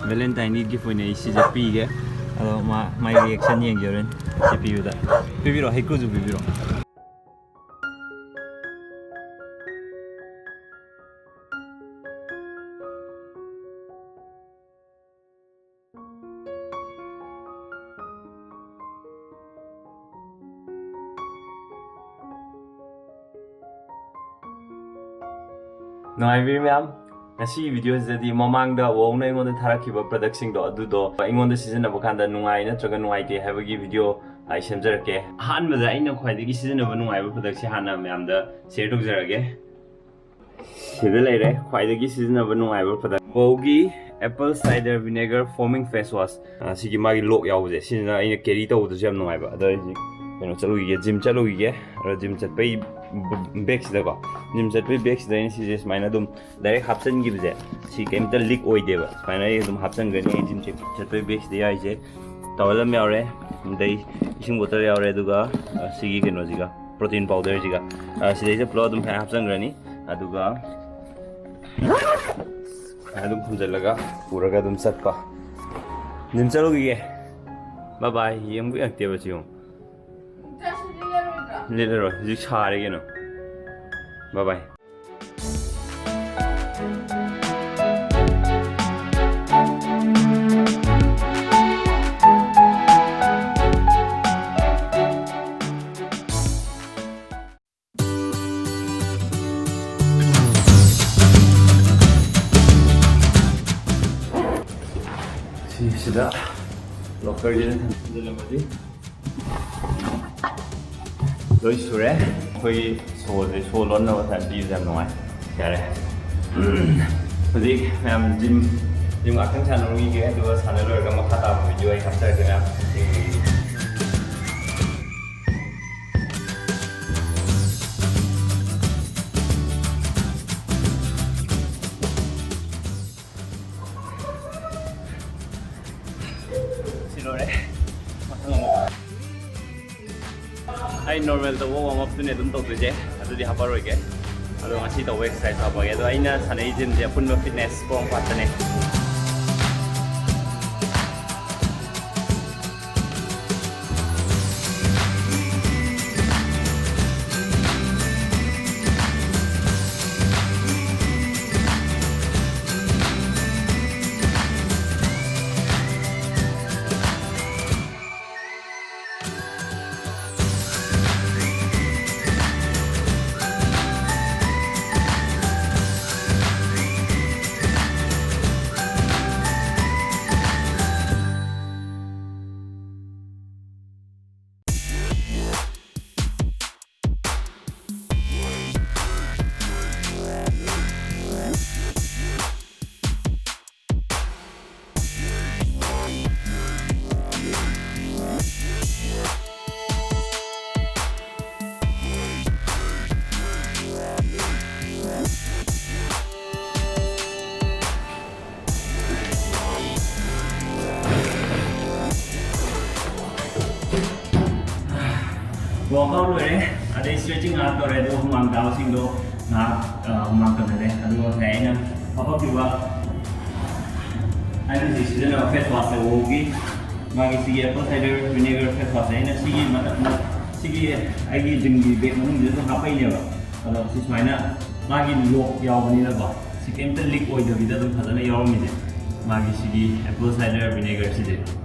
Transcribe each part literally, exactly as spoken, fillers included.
Valentine ꯒꯤ gift ꯑꯣꯏꯅ ꯑꯩ ꯁꯤꯁꯦ ꯄꯤꯒꯦ꯫ ꯑꯗꯣ ꯃꯥ, ꯃꯥꯒꯤ reaction ꯌꯦꯡꯒꯦ ꯍꯣꯔꯦꯟ ꯁꯤ ꯄꯤꯕꯗ꯫ ꯄꯤꯕꯤꯔꯣ, ꯍꯩꯀ꯭ꯔꯨꯁꯨ ꯄꯤꯕꯤꯔꯣ꯫ ꯅꯨꯡꯉꯥꯏꯕꯤꯔꯤ ꯃꯌꯥꯝ? ꯉꯁꯤꯒꯤ video ꯁꯤꯗꯗꯤ ꯃꯃꯥꯡꯗ ꯋꯥꯎꯅ ꯑꯩꯉꯣꯟꯗ ꯊꯥꯔꯛꯈꯤꯕ product ꯁꯤꯡꯗꯣ, ꯑꯗꯨꯗꯣ ꯑꯩꯉꯣꯟꯗ ꯁꯤꯖꯤꯟꯅꯕ ꯀꯥꯟꯗ ꯅꯨꯡꯉꯥꯏ ꯅꯠꯇ꯭ꯔꯒ ꯅꯨꯡꯉꯥꯏꯇꯦ ꯍꯥꯏꯕꯒꯤ video ꯑꯩ ꯁꯦꯝꯖꯔꯛꯀꯦ꯫ ꯑꯍꯥꯟꯕꯗ ꯑꯩꯅ ꯈ꯭ꯋꯥꯏꯗꯒꯤ ꯁꯤꯖꯤꯟꯅꯕ ꯅꯨꯡꯉꯥꯏꯕ product ꯁꯤ ꯍꯥꯟꯅ ꯃꯌꯥꯝꯗ share ꯇꯧꯖꯔꯒꯦ꯫ ꯁꯤꯗ ꯂꯩꯔꯦ ꯈ꯭ꯋꯥꯏꯗꯒꯤ ꯁꯤꯖꯤꯟꯅꯕ ꯅꯨꯡꯉꯥꯏꯕ product, ꯕꯧꯒꯤ apple cider vinegar foaming face wash꯫ ꯑ, ꯁꯤꯒꯤ ꯃꯥꯒꯤ lock ꯌꯥꯎꯕꯁꯦ, ꯁꯤꯁꯤꯅ ꯑꯩꯅ carry ꯇꯧꯕꯗꯁꯨ ꯌꯥꯝ ꯅꯨꯡꯉꯥꯏꯕ꯫ ꯑꯗꯣ ꯑꯩꯁꯦ ꯀꯩꯅꯣ ꯆꯠꯂꯨꯈꯤꯒꯦ, gym ꯆꯠꯂꯨꯈꯤꯒꯦ꯫ ꯑꯗꯣ gym ꯆꯠꯄꯩ bag ꯁꯤꯗꯀꯣ, gym ꯆꯠꯄꯩ bag ꯁꯤꯗ ꯑꯩꯅ ꯁꯤꯁꯦ ꯁꯨꯃꯥꯏꯅ ꯑꯗꯨꯝ direct ꯍꯥꯞꯆꯤꯟꯈꯤꯕꯁꯦ, ꯁꯤ ꯀꯩꯝꯇ leak ꯑꯣꯏꯗꯦꯕ꯫ ꯁꯨꯃꯥꯏꯅ ꯑꯩ ꯑꯗꯨꯝ ꯍꯥꯞꯆꯤꯟꯈ꯭ꯔꯅꯤ꯫ ꯑꯩ gym ꯆꯠꯄꯩ bag ꯁꯤꯗ ꯌꯥꯎꯔꯤꯁꯦ towel ꯑꯃ ꯌꯥꯎꯔꯦ, ꯑꯗꯩ ꯏꯁꯤꯡ bottle ꯌꯥꯎꯔꯦ, ꯑꯗꯨꯒ, ꯑ, ꯁꯤꯒꯤ ꯀꯩꯅꯣꯁꯤꯒ, protein powder ꯁꯤꯒ, ꯑ, ꯁꯤꯗꯩꯁꯤꯗ ꯄꯨꯂꯞ ꯑꯗꯨꯝ ꯁꯨꯃꯥꯏꯅ ꯍꯥꯞꯆꯤꯟꯈ꯭ꯔꯅꯤ꯫ ꯑꯗꯨꯒ ꯑꯗꯨꯝ ꯈꯨꯝꯖꯤꯜꯂꯒ ꯄꯨꯔꯒ ꯑꯗꯨꯝ ꯆꯠꯄ꯫ ꯑꯗꯨꯝ ꯆꯠꯂꯨꯈꯤꯒꯦ꯫ Bye bye꯫ ꯌꯦꯡꯕ ꯌꯥꯛꯇꯦꯕ ꯁꯤ ꯌꯦꯡꯉꯨ꯫ ꯂꯤꯠꯂꯔꯣꯏ, ꯍꯧꯖꯤꯛ ꯁꯥꯔꯦ ꯀꯩꯅꯣ꯫ Bye bye꯫ ꯁꯤꯁꯤꯗ locker ꯁꯤꯗ ꯊꯝꯖꯤꯜꯂꯝꯃꯗꯤ ꯂꯣꯏ ꯁꯨꯔꯦ꯫ ꯑꯩꯈꯣꯏꯒꯤ ꯁꯣꯁꯦ, ꯁꯣ ꯂꯣꯟꯅꯕ ꯁꯨꯃꯥꯏꯅ ꯄꯤꯕꯁꯦ ꯌꯥꯝ ꯅꯨꯡꯉꯥꯏ꯫ ꯌꯥꯔꯦ꯫ ꯍꯧꯖꯤꯛ ꯃꯌꯥꯝ gym, gym ꯉꯥꯛꯇꯪ ꯁꯥꯟꯅꯔꯨꯈꯤꯒꯦ, ꯑꯗꯨꯒ ꯁꯥꯟꯅ ꯂꯣꯏꯔꯒ ꯃꯈꯥ ꯇꯥꯕ video ꯑꯩ ꯍꯥꯞꯆꯔꯛꯀꯦ ꯃꯌꯥꯝ꯫ ꯌꯦꯡꯕꯤꯌꯨ꯫ ꯁꯤ ꯂꯣꯏꯔꯦ꯫ ꯃꯊꯪ ꯑꯃꯨꯛ ꯑꯩ normal ꯇꯧꯕ warm up ꯇꯨꯅꯦ ꯑꯗꯨꯝ ꯇꯧꯗꯣꯏꯁꯦ, ꯑꯗꯨꯗꯤ ꯍꯥꯞꯄꯔꯣꯏꯒꯦ꯫ ꯑꯗꯣ ꯉꯁꯤ ꯇꯧꯕ exercise ꯍꯥꯞꯄꯒꯦ꯫ ꯑꯗꯣ ꯑꯩꯅ ꯁꯥꯟꯅꯩ gym ꯁꯦ ꯑꯄꯨꯟꯕ fitness ꯄꯣꯔꯣꯝꯄꯥꯠꯇꯅꯦ꯫ Workout ꯂꯣꯏꯔꯦ, ꯑꯗꯩ stretching ꯉꯥꯏꯍꯥꯛ ꯇꯧꯔꯦ, ꯑꯗꯨꯒ ꯍꯨꯃꯥꯡ ꯇꯥꯕꯁꯤꯡꯗꯣ ꯉꯥꯏꯍꯥꯛ, ꯑ, ꯍꯨꯃꯥꯡ ꯀꯪꯍꯜꯂꯦ꯫ ꯑꯗꯨꯒ ꯉꯁꯥꯏ ꯑꯩꯅ ꯍꯥꯄꯛꯈꯤꯕ, ꯑꯩꯅ ꯍꯧꯖꯤꯛ ꯁꯤꯖꯤꯟꯅꯕ face wash ꯁꯦ ꯋꯣꯒꯤ, ꯃꯥꯒꯤ ꯁꯤꯒꯤ apple cider vinegar face wash ꯁꯦ ꯑꯩꯅ ꯁꯤꯒꯤ ꯃꯊꯛ-, ꯁꯤꯒꯤ ꯑꯩꯒꯤ ꯖꯤꯝꯒꯤ bag ꯃꯅꯨꯡꯁꯤꯗ ꯑꯗꯨꯝ ꯍꯥꯞꯄꯛꯏꯅꯦꯕ꯫ ꯑꯗꯣ ꯁꯤ ꯁꯨꯃꯥꯏꯅ ꯃꯥꯒꯤ lock ꯌꯥꯎꯕꯅꯤꯅꯀꯣ, ꯁꯤ ꯀꯩꯝꯇ leak ꯑꯣꯏꯗꯕꯤꯗ ꯑꯗꯨꯝ ꯐꯖꯅ ꯌꯥꯎꯔꯝꯃꯤꯁꯦ꯫ ꯃꯥꯒꯤ ꯁꯤꯒꯤ apple cider vinegar ꯁꯤꯗꯤ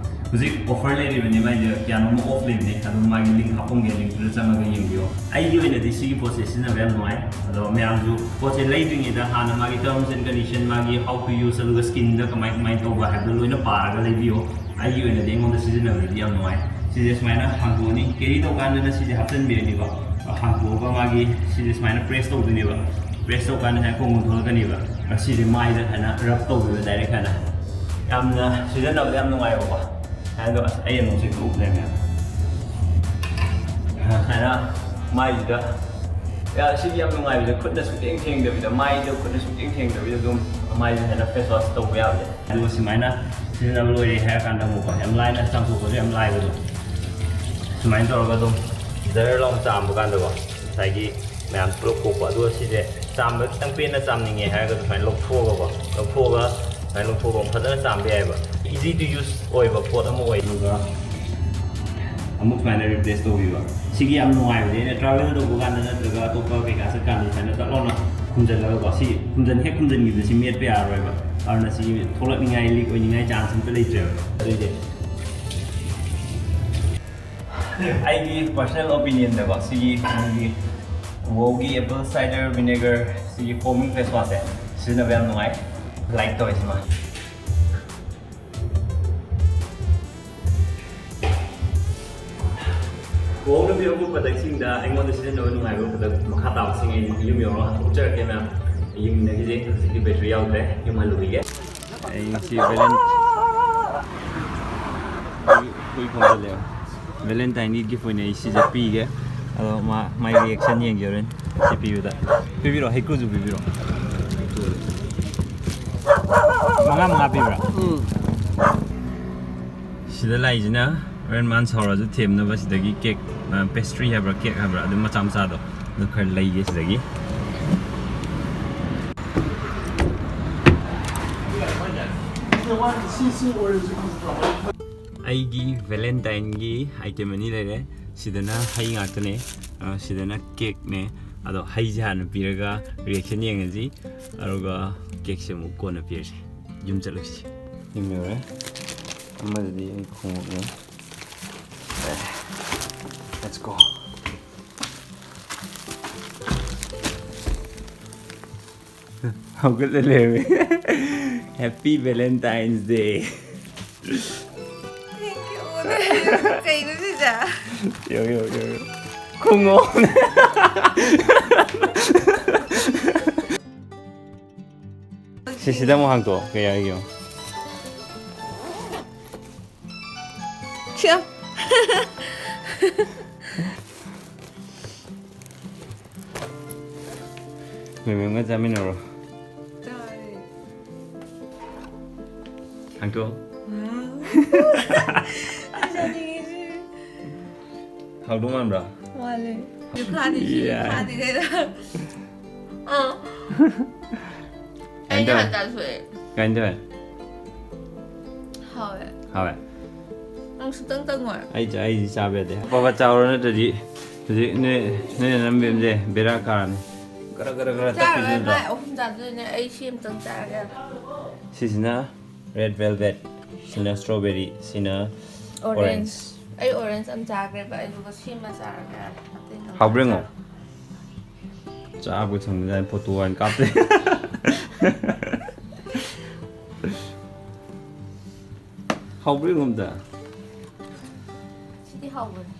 ꯍꯧꯖꯤꯛ offer ꯂꯩꯔꯤꯕꯅꯤ, ꯃꯥꯏꯁꯦ ꯀꯌꯥꯅꯣꯝ off ꯂꯩꯕꯅꯤ, ꯑꯗꯨꯝ ꯃꯥꯒꯤ link ꯍꯥꯞꯄꯝꯒꯦ, link ꯇꯨꯗ ꯆꯪꯉꯒ ꯌꯦꯡꯕꯤꯌꯣ꯫ ꯑꯩꯒꯤ ꯑꯣꯏꯅꯗꯤ ꯁꯤꯒꯤ ꯄꯣꯠꯁꯦ ꯁꯤꯖꯤꯟꯅꯕ ꯌꯥꯝ ꯅꯨꯡꯉꯥꯏ꯫ ꯑꯗꯣ ꯃꯌꯥꯝꯁꯨ ꯄꯣꯠꯁꯦ ꯂꯩꯗ꯭ꯔꯤꯉꯩꯗ ꯍꯥꯟꯅ ꯃꯥꯒꯤ terms and condition, ꯃꯥꯒꯤ how to use, ꯑꯗꯨꯒ skin ꯗ ꯀꯃꯥꯏ ꯀꯃꯥꯏꯅ ꯇꯧꯕ ꯍꯥꯏꯕꯗꯣ ꯂꯣꯏꯅ ꯄꯥꯔꯒ ꯂꯩꯕꯤꯌꯣ꯫ ꯑꯩꯒꯤ ꯑꯣꯏꯅꯗꯤ ꯑꯩꯉꯣꯟꯗ ꯁꯤꯖꯤꯟꯅꯕꯗꯗꯤ ꯌꯥꯝ ꯅꯨꯡꯉꯥꯏ꯫ ꯁꯤꯁꯦ ꯁꯨꯃꯥꯏꯅ ꯍꯥꯡꯗꯣꯛꯑꯅꯤ, carry ꯇꯧꯀꯥꯟꯗꯅ ꯁꯤꯁꯦ ꯍꯥꯞꯆꯤꯟꯕꯤꯔꯅꯤꯀꯣ꯫ ꯍꯥꯡꯗꯣꯛꯑꯒ ꯃꯥꯒꯤ ꯁꯤꯁꯦ ꯁꯨꯃꯥꯏꯅ press ꯇꯧꯗꯣꯏꯅꯦꯕ꯫ Press ꯇꯧꯀꯥꯟꯗ ꯁꯨꯃꯥꯏꯅ ꯈꯣꯡ ꯊꯣꯛꯂꯛꯀꯅꯦꯕ꯫ ꯁꯤꯁꯦ ꯃꯥꯏꯗ ꯁꯨꯃꯥꯏꯅ rub ꯇꯧꯗꯣꯏꯕ direct ꯍꯥꯏꯅ꯫ ꯌꯥꯝꯅ ꯁꯤꯖꯤꯟꯅꯕꯗ ꯌꯥꯝ ꯅꯨꯡꯉꯥꯏꯕꯀꯣ꯫ ꯑꯗꯣ ꯑꯁ, ꯑꯩ ꯑꯃꯨꯛ ꯆꯤꯛꯄ ꯎꯞ ꯂꯩꯔꯝꯃꯦ꯫ ꯁꯨꯃꯥꯏꯅ ꯃꯥꯏꯁꯤꯗ, ꯌꯥ, ꯁꯤꯒꯤ ꯌꯥꯝ ꯅꯨꯡꯉꯥꯏꯕꯁꯦ, ꯈꯨꯠꯅ ꯁꯨꯛꯊꯦꯡ ꯊꯦꯡꯗꯕꯤꯗ, ꯃꯥꯏꯗ ꯈꯨꯠꯅ ꯁꯨꯛꯊꯦꯡ ꯊꯦꯡꯗꯕꯤꯗ ꯑꯗꯨꯝ ꯃꯥꯏꯁꯦ ꯁꯨꯃꯥꯏꯅ face wash ꯇꯧꯕ ꯌꯥꯕꯁꯦ꯫ ꯑꯗꯨꯒ ꯁꯨꯃꯥꯏꯅ ꯁꯤꯖꯤꯟꯅꯕ ꯂꯣꯏꯔꯦ ꯍꯥꯏꯔ ꯀꯥꯟꯗ ꯑꯃꯨꯛꯀꯣ, ꯌꯥꯝ ꯂꯥꯏꯅ ꯆꯥꯝꯊꯣꯛꯄꯁꯨ ꯌꯥꯝ ꯂꯥꯏꯕꯗꯣ꯫ ꯁꯨꯃꯥꯏꯅ ꯇꯧꯔꯒ ꯑꯗꯨꯝ ꯖꯔ ꯂꯥꯎꯅ ꯆꯥꯝꯕ ꯀꯥꯟꯗꯀꯣ, ꯉꯁꯥꯏꯒꯤ ꯃꯌꯥꯝ ꯄꯨꯂꯞ ꯀꯣꯛꯄ꯫ ꯑꯗꯨꯒ ꯁꯤꯁꯦ ꯆꯥꯝꯕ ꯈꯤꯇꯪ ꯄꯦꯟꯅ ꯆꯥꯝꯅꯤꯡꯉꯦ ꯍꯥꯏꯔꯒ ꯁꯨꯃꯥꯏꯅ ꯂꯧꯊꯣꯛꯑꯒꯀꯣ, ꯂꯧꯊꯣꯛꯑꯒ ꯁꯨꯃꯥꯏꯅ ꯂꯧꯊꯣꯛꯑꯒ ꯑꯃꯨꯛ ꯐꯖꯅ ꯆꯥꯝꯕ ꯌꯥꯏꯑꯕ꯫ Easy to use ꯑꯣꯏꯕ ꯄꯣꯠ ꯑꯃ ꯑꯣꯏ꯫ ꯑꯗꯨꯒ ꯑꯃꯨꯛ ꯁꯨꯃꯥꯏꯅ replace ꯇꯧꯕꯤꯕ꯫ ꯁꯤꯒꯤ ꯌꯥꯝ ꯅꯨꯡꯉꯥꯏꯕꯁꯦ, ꯑꯩꯅ travel ꯇꯧꯕ ꯀꯥꯟꯗ ꯅꯠꯇ꯭ꯔꯒ ꯑꯇꯣꯞꯄ ꯀꯩꯀꯥ ꯆꯠꯀꯥꯟꯗ ꯁꯨꯃꯥꯏꯅ ꯇꯛ ꯂꯥꯎꯅ ꯈꯨꯝꯖꯤꯜꯂꯒꯀꯣ, ꯁꯤ ꯈꯨꯝꯖꯤꯟ-, ꯍꯦꯛ ꯈꯨꯝꯖꯤꯟꯈꯤꯕꯗ ꯁꯤ ꯃꯦꯠꯄ ꯌꯥꯔꯔꯣꯏꯕ꯫ ꯑꯗꯨꯅ ꯁꯤ ꯊꯣꯛꯂꯛꯅꯤꯡꯉꯥꯏ, leak ꯑꯣꯏꯅꯤꯡꯉꯥꯏ chance ꯑꯝꯇ ꯂꯩꯇ꯭ꯔꯦꯕ꯫ ꯑꯗꯨꯏꯗꯤ ꯑꯩꯒꯤ personal opinion ꯗꯀꯣ, ꯁꯤꯒꯤ ꯃꯣꯏꯒꯤ ꯋꯣꯒꯤ apple cider vinegar ꯁꯤꯒꯤ foaming face wash ꯁꯦ ꯁꯤꯖꯤꯟꯅꯕ ꯌꯥꯝ ꯅꯨꯡꯉꯥꯏ꯫ Like ꯇꯧꯋꯦ ꯁꯤꯃ꯫ ꯋꯣꯅ ꯄꯤꯔꯛꯄ product ꯁꯤꯡꯗ ꯑꯩꯉꯣꯟꯗ ꯁꯤꯖꯤꯟꯅꯕ ꯅꯨꯡꯉꯥꯏꯕ product ꯃꯈꯥ ꯇꯥꯕꯁꯤꯡ ꯑꯩ ꯌꯨꯝ ꯌꯧꯔꯒ ꯍꯟꯗꯣꯛꯆꯔꯛꯀꯦ ꯃꯌꯥꯝ꯫ ꯌꯦꯡꯃꯤꯟꯅꯈꯤꯁꯦ꯫ ꯍꯧꯖꯤꯛꯇꯤ battery ꯌꯥꯎꯗ꯭ꯔꯦ, ꯌꯨꯝ ꯍꯜꯂꯨꯈꯤꯒꯦ꯫ ꯑꯩ ꯉꯁꯤ ꯚꯦꯂꯦꯟ-, ꯍꯨꯏ ꯈꯣꯡꯖꯜꯂꯦ꯫ Valentine ꯒꯤ gift ꯑꯣꯏꯅ ꯑꯩ ꯁꯤꯁꯦ ꯄꯤꯒꯦ꯫ ꯑꯗꯣ ꯃꯥ, ꯃꯥꯒꯤ reaction ꯌꯦꯡꯒꯦ ꯍꯣꯔꯦꯟ ꯁꯤ ꯄꯤꯕꯗ꯫ ꯄꯤꯕꯤꯔꯣ, ꯍꯩꯀ꯭ꯔꯨꯁꯨ ꯄꯤꯕꯤꯔꯣ꯫ ꯃꯉꯥ ꯃꯉꯥ ꯄꯤꯕ꯭ꯔꯥ? ꯎꯝ꯫ ꯁꯤꯗ ꯂꯥꯛꯏꯁꯤꯅ ꯍꯣꯔꯦꯟ ꯃꯥꯅ ꯁꯥꯎꯔꯁꯨ ꯊꯦꯝꯅꯕ ꯁꯤꯗꯒꯤ ꯀꯦꯛ, ꯄꯦꯁꯇ꯭ꯔꯤ ꯍꯥꯏꯕ꯭ꯔꯥ, ꯀꯦꯛ ꯍꯥꯏꯕ꯭ꯔꯥ, ꯑꯗꯨꯝ ꯃꯆꯥ ꯃꯆꯥꯗꯣ ꯑꯗꯨ ꯈꯔ ꯂꯩꯒꯦ ꯁꯤꯗꯒꯤ꯫ ꯑꯩꯒꯤ ꯚꯦꯂꯦꯟꯇꯥꯏꯟꯒꯤ ꯑꯥꯏꯇꯦꯝ ꯑꯅꯤ ꯂꯩꯔꯦ꯫ ꯁꯤꯗꯅ ꯍꯩ ꯉꯥꯛꯇꯅꯦ, ꯑ, ꯁꯤꯗꯅ ꯀꯦꯛꯅꯦ꯫ ꯑꯗꯣ ꯍꯩꯁꯦ ꯍꯥꯟꯅ ꯄꯤꯔꯒ ꯔꯤꯌꯦꯛꯁꯟ ꯌꯦꯡꯉꯁꯤ, ꯑꯗꯨꯒ ꯀꯦꯛꯁꯦ ꯑꯃꯨꯛ ꯀꯣꯟꯅ ꯄꯤꯔꯁꯤ꯫ ꯌꯨꯝ ꯆꯠꯂꯨꯁꯤ꯫ ꯌꯨꯝ ꯌꯧꯔꯦ꯫ ꯑꯃꯗꯗꯤ ꯑꯩ ꯈꯣꯡꯎꯞꯅꯦ꯫ Let's go. ꯍꯧꯒꯠꯂ ꯂꯩꯔꯝꯃꯦ꯫ Happy Valentine's Day. Thank you. ꯀꯩꯅꯣ ꯁꯤꯁꯦ? ꯌꯦꯡꯉꯣ, ꯌꯦꯡꯉꯣ, ꯌꯦꯡꯉꯣ꯫ ꯈꯣꯡꯎꯞ꯫ ꯁꯤꯁꯤꯗ ꯑꯃꯨꯛ ꯍꯥꯡꯇꯣꯛꯑꯣ꯫ ꯀꯩ ꯍꯥꯏꯒꯦ ꯌꯦꯡꯉꯣ꯫ ꯁꯤꯌꯥ꯫ ꯃꯦꯃꯦꯝꯒ ꯆꯥꯃꯤꯟꯅꯔꯣ꯫ ꯆꯥꯔꯦ꯫ ꯍꯥꯡꯇꯣꯛꯑꯣ꯫ ꯋꯥꯎ꯫ ꯑꯩ ꯆꯥꯅꯤꯡꯉꯦ ꯁꯤ꯫ ꯍꯥꯎꯗꯧ ꯃꯥꯟꯕ꯭ꯔꯥ? ꯃꯥꯜꯂꯦ꯫ ꯐꯥꯗꯦ, ꯁꯤ ꯌꯥ꯫ ꯐꯥꯗꯦ ꯀꯩꯅꯣ꯫ ꯑꯥ꯫ ꯑꯩ ꯀꯃꯥꯏ ꯇꯧꯋꯦ? ꯅꯍꯥꯟ ꯆꯥꯊꯣꯛꯑꯦ꯫ ꯀꯃꯥꯏ ꯇꯧꯋꯦ? ꯍꯥꯎꯋꯦ꯫ ꯍꯥꯎꯋꯦ? ꯅꯪ ꯁꯨꯛꯇꯪ ꯇꯪꯉꯣꯏ꯫ ꯑꯩ ꯆꯥ-, ꯑꯩꯗꯤ ꯆꯥꯕ ꯌꯥꯗꯦ꯫ ꯄꯥꯄꯥ ꯆꯥꯎꯔꯣ, ꯅꯠꯇ꯭ꯔꯗꯤ ꯍꯧꯖꯤꯛ ꯅꯣꯏ, ꯅꯣꯏ ꯅꯅꯝꯕꯦꯝꯁꯦ ꯕꯦꯔꯥ ꯀꯥꯔꯅꯤ꯫ ꯒꯔ ꯒꯔ ꯒꯔ ꯆꯥꯔꯣꯏ, ꯇꯛꯈꯤꯗꯣꯏ ꯅꯠꯇ꯭ꯔꯣ? ꯃꯥꯏ ꯑꯍꯨꯝ ꯆꯥꯗꯣꯏꯅꯦ, ꯑꯩ ꯁꯤ ꯑꯝꯇꯪ ꯆꯥꯔꯒꯦ꯫ ꯁꯤꯁꯤꯅ red velvet, ꯁꯤꯅ strawberry, ꯁꯤꯅ orange꯫ Orange꯫ ꯑꯩ orange ꯑꯃ ꯆꯥꯈ꯭ꯔꯦꯕ, ꯑꯗꯨꯒ ꯁꯤ ꯑꯃ ꯆꯥꯔꯒꯦ꯫ ꯑꯇꯩ ꯑꯝꯇ ꯍꯥꯎꯕ꯭ꯔꯥ ꯌꯦꯡꯉꯣ꯫ ꯆꯥꯔꯣꯏ꯫ ꯆꯥꯕ ꯊꯨꯡꯅ ꯐꯣꯇꯣ ꯑꯣꯏꯅ ꯀꯥꯞꯇꯦ꯫ ꯍꯥꯎꯕ꯭ꯔꯥ ꯌꯦꯡꯉꯣ ꯑꯝꯇ꯫ ꯁꯤꯗꯤ ꯍꯥꯎꯕꯅꯦ꯫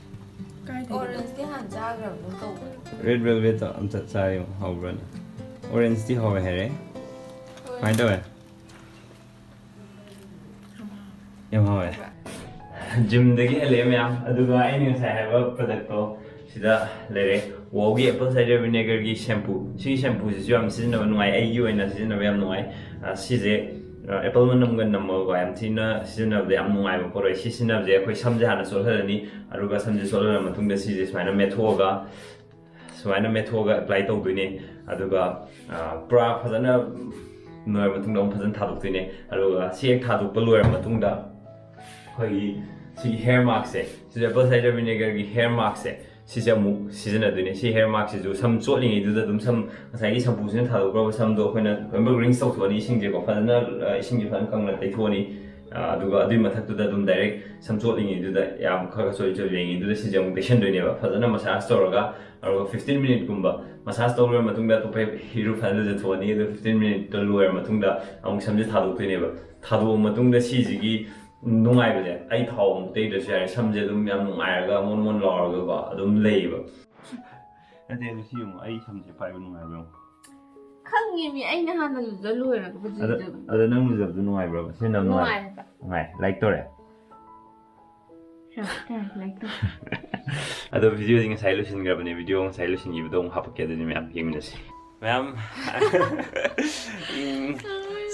ꯀꯥꯏꯗꯒꯤ? Orangeꯇꯤ ꯍꯥꯟꯅ ꯆꯥꯈ꯭ꯔꯕꯒꯨꯝ ꯇꯧꯕꯅꯦ꯫ Red velvetꯇꯣ ꯑꯝꯇ ꯆꯥ ꯌꯦꯡꯉꯣ, ꯍꯥꯎꯕ꯭ꯔꯥꯅ꯫ Orangeꯇꯤ ꯍꯥꯎꯋꯦ ꯍꯥꯏꯔꯦ꯫ Orange꯫ ꯀꯃꯥꯏꯅ ꯇꯧꯋꯦ? ꯌꯥꯝ ꯍꯥꯎꯋꯦ꯫ ꯍꯥꯎꯕ꯭ꯔꯥ? Gymꯗꯒꯤ ꯍꯜꯂꯛꯑꯦ ꯃꯌꯥꯝ, ꯑꯗꯨꯒ ꯑꯩꯅ ꯉꯁꯥꯏ ꯍꯥꯏꯕ productꯇꯣ ꯁꯤꯗ ꯂꯩꯔꯦ꯫ Wowꯒꯤ apple cider vinegarꯒꯤ shampoo꯫ ꯁꯤꯒꯤ shampooꯁꯤꯁꯨ ꯌꯥꯝ ꯁꯤꯖꯤꯟꯅꯕ ꯅꯨꯡꯉꯥꯏ, ꯑꯩꯒꯤ ꯑꯣꯏꯅ ꯁꯤꯖꯤꯟꯅꯕ ꯌꯥꯝ ꯅꯨꯡꯉꯥꯏ꯫ ꯑ, ꯁꯤꯁꯦ ꯑꯦꯄꯜ ꯃꯅꯝꯒ ꯅꯝꯃꯒ ꯌꯥꯝ ꯊꯤꯅ ꯁꯤꯖꯤꯟꯅꯕꯗ ꯌꯥꯝ ꯅꯨꯡꯉꯥꯏꯕ ꯄꯣꯠ ꯑꯣꯏ꯫ ꯁꯤ ꯁꯤꯖꯤꯟꯅꯕꯁꯦ ꯑꯩꯈꯣꯏ ꯁꯝꯁꯦ ꯍꯥꯟꯅ ꯆꯣꯠꯍꯜꯂꯅꯤ, ꯑꯗꯨꯒ ꯁꯝꯁꯦ ꯆꯣꯠꯍꯜꯂ ꯃꯇꯨꯡꯗ ꯁꯤꯁꯦ ꯁꯨꯃꯥꯏꯅ ꯃꯦꯠꯊꯣꯛꯑꯒ ꯁꯨꯃꯥꯏꯅ ꯃꯦꯠꯊꯣꯛꯑꯒ ꯑꯦꯄ꯭ꯂꯥꯏ ꯇꯧꯗꯣꯏꯅꯦ꯫ ꯑꯗꯨꯒ ꯄꯨꯔꯥ ꯐꯖꯅ ꯅꯣꯏꯔ ꯃꯇꯨꯡꯗ ꯑꯃꯨꯛ ꯐꯖꯅ ꯊꯥꯗꯣꯛꯇꯣꯏꯅꯦ꯫ ꯑꯗꯨꯒ ꯁꯤ ꯍꯦꯛ ꯊꯥꯗꯣꯛꯄ ꯂꯣꯏꯔ ꯃꯇꯨꯡꯗ ꯑꯩꯈꯣꯏꯒꯤ ꯁꯤ ꯍꯦꯌꯔ ꯃꯥꯛꯁꯦ, ꯁꯤꯁꯨ ꯑꯦꯄꯜ ꯁꯥꯏꯗꯔ ꯚꯤꯅꯦꯒꯔꯒꯤ ꯍꯦꯌꯔ ꯃꯥꯛꯁꯦ, ꯁꯤꯁꯦ ꯑꯃꯨꯛ ꯁꯤꯖꯤꯟꯅꯗꯣꯏꯅꯦ꯫ ꯁꯤ ꯍꯦꯌꯔ ꯃꯥꯛꯁꯤꯁꯨ ꯁꯝ ꯆꯣꯠꯂꯤꯉꯩꯗꯨꯗ ꯑꯗꯨꯝ ꯁꯝ ꯉꯁꯥꯏꯒꯤ ꯁꯝꯄꯨꯁꯤꯅ ꯊꯥꯗꯣꯛꯈ꯭ꯔꯕ ꯁꯝꯗꯣ ꯑꯩꯈꯣꯏꯅ ꯂꯣꯏꯅꯃꯛ ꯔꯤꯟꯁ ꯇꯧꯊꯣꯛꯑꯅꯤ ꯏꯁꯤꯡꯁꯦꯀꯣ꯫ ꯐꯖꯅ ꯏꯁꯤꯡꯁꯦ ꯐꯖꯅ ꯀꯪꯅ ꯇꯩꯊꯣꯛꯑꯅꯤ꯫ ꯑꯗꯨꯒ ꯑꯗꯨꯒꯤ ꯃꯊꯛꯇꯨꯗ ꯑꯗꯨꯝ ꯗꯥꯏꯔꯦꯛ ꯁꯝ ꯆꯣꯠꯂꯤꯉꯩꯗꯨꯗ ꯌꯥꯝ ꯈꯔ ꯈꯔ ꯆꯣꯠꯂꯤ ꯆꯣꯠꯂꯤꯉꯩꯗꯨꯗ ꯁꯤꯁꯦ ꯑꯃꯨꯛ ꯇꯩꯁꯟꯗꯣꯏꯅꯦꯕ꯫ ꯐꯖꯅ ꯃꯁꯥꯖ ꯇꯧꯔꯒ, ꯑꯗꯨꯒ ꯐꯤꯐꯇꯤꯟ ꯃꯤꯅꯤꯠꯀꯨꯝꯕ ꯃꯁꯥꯖ ꯇꯧꯔꯕ ꯃꯇꯨꯡꯗ ꯑꯇꯣꯞꯄ ꯏꯔꯨ ꯐꯖꯅ ꯂꯨꯖꯊꯣꯛꯑꯅꯤ꯫ ꯑꯗꯨꯒ ꯐꯤꯐꯇꯤꯟ ꯃꯤꯅꯤꯠꯇ ꯂꯣꯏꯔ ꯃꯇꯨꯡꯗ ꯑꯃꯨꯛ ꯁꯝꯁꯦ ꯊꯥꯗꯣꯛꯇꯣꯏꯅꯦꯕ꯫ ꯊꯥꯗꯣꯛꯑ ꯃꯇꯨꯡꯗ ꯁꯤꯁꯤꯒꯤ ꯅꯨꯡꯉꯥꯏꯕꯁꯦ ꯑꯩ ꯊꯥꯎ ꯑꯃꯨꯛ ꯇꯩꯗ꯭ꯔꯁꯨ ꯌꯥꯔꯦ꯫ ꯁꯝꯁꯦ ꯑꯗꯨꯝ ꯌꯥꯝ ꯅꯨꯡꯉꯥꯏꯔꯒ ꯃꯣꯟ ꯃꯣꯟ ꯂꯥꯎꯔꯒꯀꯣ ꯑꯗꯨꯝ ꯂꯩꯌꯦꯕ꯫ ꯅꯠꯇꯦ, ꯑꯗꯨ ꯁꯤ ꯌꯦꯡꯉꯣ, ꯑꯩ ꯁꯝꯁꯦ ꯄꯥꯏꯕ ꯅꯨꯡꯉꯥꯏꯕ꯭ꯔꯥ ꯌꯦꯡꯉꯣ꯫ ꯈꯪꯉꯦ ꯃꯤ, ꯑꯩꯅ ꯍꯥꯟꯅ ꯂꯨꯖ ꯂꯣꯏꯔꯒ ꯑꯗ ꯍꯧꯖꯤꯛ ꯑꯗ ꯅꯪ ꯂꯨꯖꯕꯗꯨ ꯅꯨꯡꯉꯥꯏꯕ꯭ꯔꯕ? ꯁꯤ ꯌꯥꯝ ꯅꯨꯡꯉꯥꯏ꯫ ꯅꯨꯡꯉꯥꯏꯕ꯫ ꯅꯨꯡꯉꯥꯏ꯫ ꯂꯥꯏꯛ ꯇꯧꯔꯦ꯫ ꯑꯗꯣ ꯚꯤꯗꯤꯑꯣꯗꯤ ꯉꯁꯥꯏ ꯂꯣꯏꯁꯤꯟꯈ꯭ꯔꯕꯅꯦ꯫ ꯚꯤꯗꯤꯑꯣ ꯉꯁꯥꯏ ꯂꯣꯏꯁꯤꯟꯈꯤꯕꯗꯣ ꯑꯃꯨꯛ ꯍꯥꯄꯛꯀꯦ, ꯑꯗꯨꯗꯤ ꯃꯌꯥꯝ ꯌꯦꯡꯃꯤꯟꯅꯁꯤ꯫ ꯃꯌꯥꯝ, ꯎꯝ,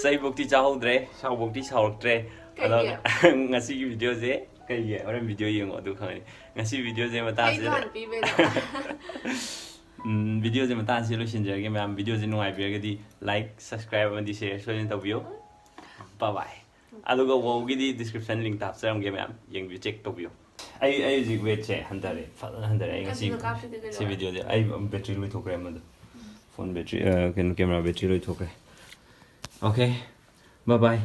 ꯆꯩꯕꯣꯛꯇꯤ ꯆꯥꯍꯧꯗ꯭ꯔꯦ, ꯁꯥꯎꯕꯣꯛꯇꯤ ꯁꯥꯎꯔꯛꯇ꯭ꯔꯦ꯫ ꯑꯗꯣ ꯀꯩꯒꯤ? ꯉꯁꯤꯒꯤ ꯚꯤꯗꯤꯑꯣꯁꯦ ꯀꯩꯒꯤ? ꯍꯣꯔꯦꯟ ꯚꯤꯗꯤꯑꯣ ꯌꯦꯡꯉꯣ ꯑꯗꯨ ꯈꯪꯉꯅꯤ꯫ ꯉꯁꯤ ꯚꯤꯗꯤꯑꯣꯁꯦ ꯑꯩꯗꯣ ꯃꯇꯥꯡꯁꯤꯗ ꯍꯥꯟꯅ ꯄꯤꯕꯩꯗꯣ꯫ ꯎꯝ, ꯚꯤꯗꯤꯑꯣꯁꯦ ꯃꯇꯥꯡꯁꯤꯗ ꯂꯣꯏꯁꯤꯟꯖꯔꯒꯦ ꯃꯌꯥꯝ꯫ ꯚꯤꯗꯤꯑꯣꯁꯦ ꯅꯨꯡꯉꯥꯏꯕꯤꯔꯒꯗꯤ ꯂꯥꯏꯛ, ꯁꯕꯁꯀ꯭ꯔꯥꯏꯕ ꯑꯃꯗꯤ ꯁꯦꯌꯔ ꯁꯣꯏꯗꯅ ꯇꯧꯕꯤꯌꯨ꯫ ꯕꯥꯏ ꯕꯥꯏ꯫ ꯑꯗꯨꯒ ꯋꯣꯒꯤꯗꯤ ꯗꯤꯁꯀ꯭ꯔꯤꯞꯁꯟ ꯂꯤꯡꯛꯇ ꯍꯥꯞꯆꯔꯝꯒꯦ ꯃꯌꯥꯝ, ꯌꯦꯡꯕꯤꯌꯨ, ꯆꯦꯛ ꯇꯧꯕꯤꯌꯨ꯫ ꯑꯩ ꯑꯩ ꯍꯧꯖꯤꯛ ꯋꯦꯠꯁꯦ ꯍꯟꯊꯔꯦ, ꯐꯖꯅ ꯍꯟꯊꯔꯦ꯫ ꯑꯩ ꯉꯁꯤ ꯑꯗꯨꯗ ꯀꯥꯞꯄꯗꯤ ꯀꯩꯗꯧꯔꯦ? ꯁꯤ ꯚꯤꯗꯤꯑꯣꯁꯦ ꯑꯩ ꯕꯦꯇ꯭ꯔꯤ ꯂꯣꯏꯊꯣꯛꯈ꯭ꯔꯦ ꯑꯃꯗꯣ, ꯐꯣꯟ ꯕꯦꯇ꯭ꯔꯤ, ꯀꯩꯅꯣ, ꯀꯦꯃꯦꯔꯥ ꯕꯦꯇ꯭ꯔꯤ ꯂꯣꯏꯊꯣꯛꯈ꯭ꯔꯦ꯫ ꯑꯣꯀꯦ, ꯕꯥꯏ ꯕꯥꯏ꯫